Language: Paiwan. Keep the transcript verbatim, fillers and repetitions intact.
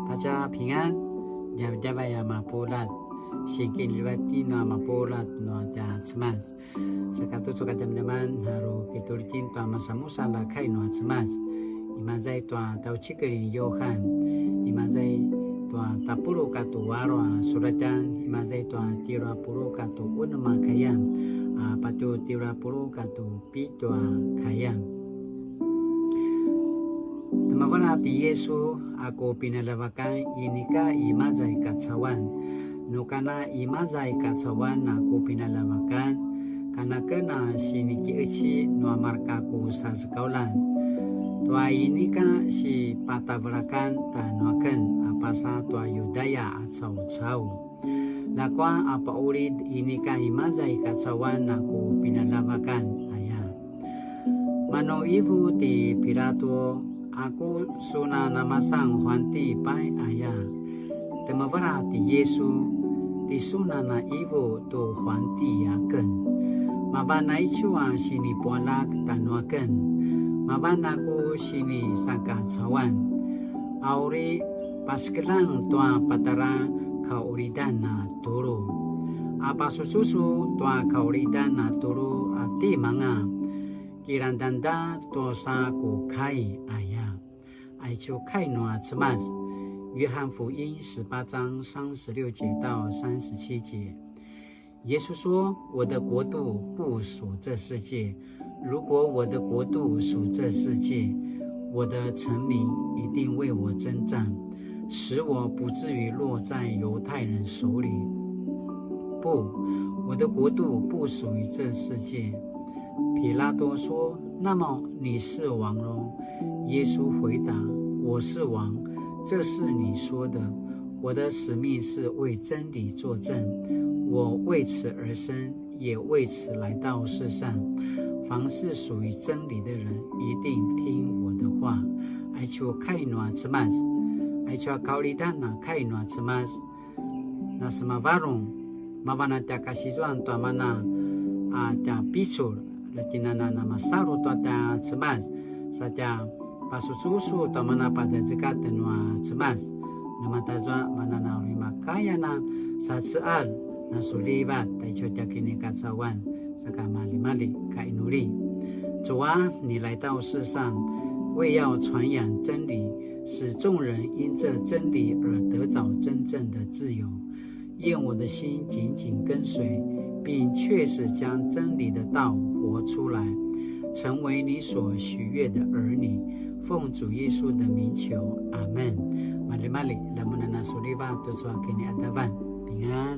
大家平安, djavadjavay a mapuljat, sikinljivatjen a mapuljat nua tja Cemas. Saka tucu a kadjamadjaman, aru kitulitjen tua masanmusalj a kai nua Cemas. Imaza i tua tjaucikel ni Yohan, imaza i tua tapuluq katua alu a suratjan, imaza i tua tjelu a puluq katua unem a kayan, a patje tjelu a puluq katua pitju a kayan. Temevela ti Yisu, a ku pinaljavakan inika imaza i kacauan. Nu kana imaza i kacauan a ku pinaljavakan, kana ken a sinikiqeci nua marka ku sasekauljan. Tua inika sipatavelakan tanuaken a pasa tua Yudaya a caucau. Ljakua a paqulid inika imaza i kacauan a ku pinaljavakan, aya. Manu qivu ti Pilatu, aku sun a namasan huanti pai, aya. Temevela ti Yisu, tisun a na qivu tu huanti aken. Mavan aicu a sinipualjak tanuaken. Mavan a ku sinisakacauan. A uri pasekeljang tua patjara kaqulidan a tulu. A pasususu tua kaqulidan a tulu a timanga. Kilangdangda tua sa ku kai, aya. Aicu kai nua Cemas. 约翰福音十八章三十六节到三十七节。耶稣说：“我的国度不属这世界。如果我的国度属这世界，我的臣民一定为我征战，使我不至于落在犹太人手里。不，我的国度不属于这世界。”彼拉多说：“那么你是王喽？”耶稣回答：“我是王，这是你说的。我的使命是为真理作证。我为此而生，也为此来到世上。凡是属于真理的人，一定听我的话。”Aicu kai nua Cemas. Aicu a kaqulidan a kai nua Cemas. Na semavarung, mavan a tja kasizuan tua mana a tja picul, la tjinana na masalu tua tja Cemas, sa tja pasususu tua mana pazazekatj nua Cemas. Namatazua mana na uri makaya na saceal na sulivat taicu tja kinikacauan, saka malimali ka inuli. 主啊，你来到世上，为要传扬真理，使众人因这真理而得着真正的自由。愿我的心紧紧跟随，并确实将真理的道活出来，成为你所喜悦的儿女。奉主耶稣的名求，阿门。Malimali, lamunan a sulivat tucu a kiniadavan. Pingan.